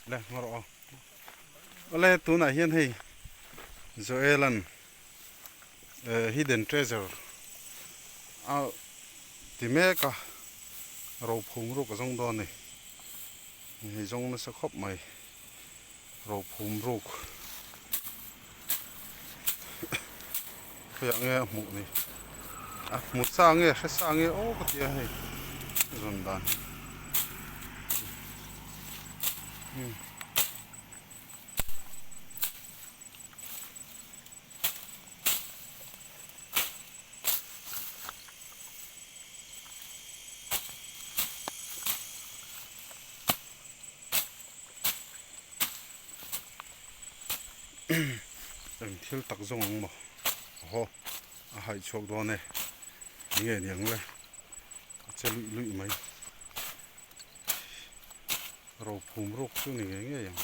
Le ngaw rawh aw. Awle tunah hian hei Joel-a'n hidden treasure a ti mek a, rophum ruk a zawng dawn a ni. Hei zawng nasa khawp mai rophum ruk khawiah nge a hmuh ni a hmu sa nge hre sa nge aw ka ti a hei zawn dan hi. Eng thil tak zawng ang maw aw a haih chhuak dawn e enge niang le a che luih luih mai. Rophum ruk chu ni ngei ngei ang.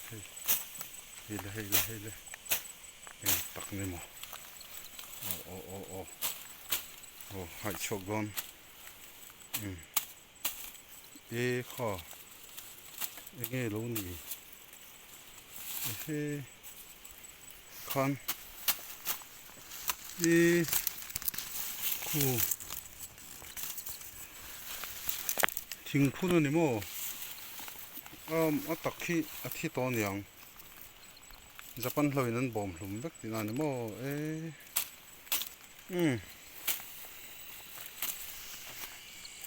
Hei hei le hei le hei le eng tak ni maw aw aw aw aw aw haih chhuak dawn umm e kha enge lo ni ehe khan i khu thingphun a ni maw a tak hi a thi tawh a niang Japan hlo in an bawm hlum vek tihna a ni maw e umm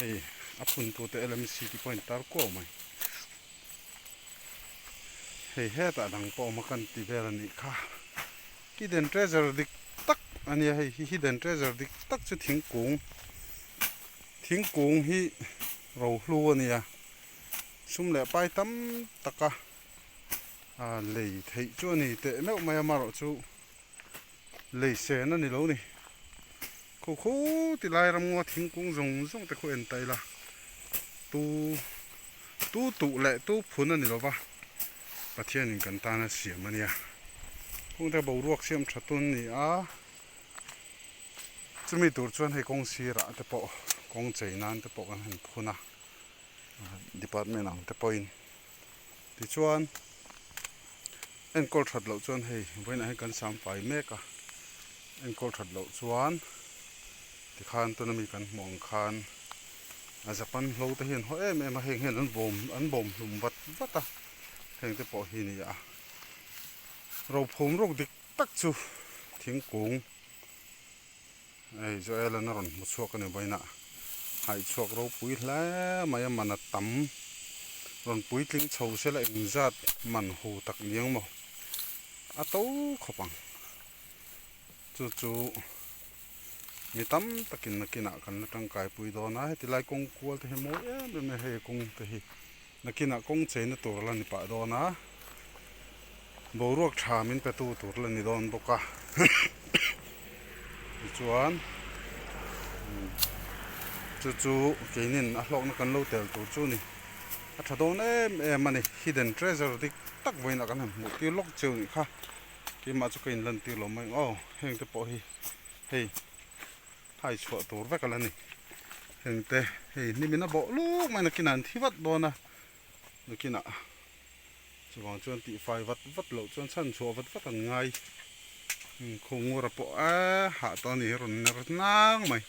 hei a phun tute L_M_C tih pawh a intar kuau mai. Hei hetah dang pawh awm a kan ti vel a nih kha. Hidden treasure dik tak a nia hei hi hidden treasure dik tak chu thingkung thingkung hi rohlu a nia sum leh pai tam taka a lei theih chu a ni teh meuh mai a amaherawh chu lei sen a ni lo ni. Khu khu ti lai ramngaw thingkung zawng zawng te khu en ta ila tu tu tuh leh tu phun a ni lova Pathianin kan tan a siam a nia kawng te boruak siam tha tun a ni a chumi tur chuan hei kawng sirah te pawh kawng chei nan te pawh kan han phun a department ang te pawhin tichuan enkawl that loh chuan hei vawiinah hian kan sam fai mek a enkawl that loh chuan tikhan tuna mi kan hmuh ang khan a Japan hlo te hian haw em em a heng hian an bawm an bawm hlum vat vat a heng te pawh hi a ni a rophum ruk dik tak chu thingkung Hei Joel-an a rawn hmu chhuak a ni vawiinah haih chhuak ropui hle mai a man a tam rawn puitling chho sela engzat man hu tak niang maw a to khawp ang chu chu mi tam takin nakinah kan la tangkai pui dawn a heti lai kawng kual te hi mawi em em a hei kawng te hi nakinah kawng cheina tur la ni pah dawn a. Boruak tha min pe tu tur la ni dawn bawk a tichuan chu chu keinin a hlawkna kan lo tel tur chu a ni a tha dawn em em a ni hidden treasure dik tak vawiinah kan han hmuh tir lawk cheu nih kha keimah chu ka inlan tir lo mai ang aw heng te pawh hi hei hai chhuah tur vek a la ni heng te hei hnimin a bawh luk mai nakinah an thi vat dawn a nakinah. Chuvang chuan tihfai vat vat loh chuan chhan chhuah vat vat an ngai. Khawngura pawh a hah tawh a ni hi a rawn ner nang mai.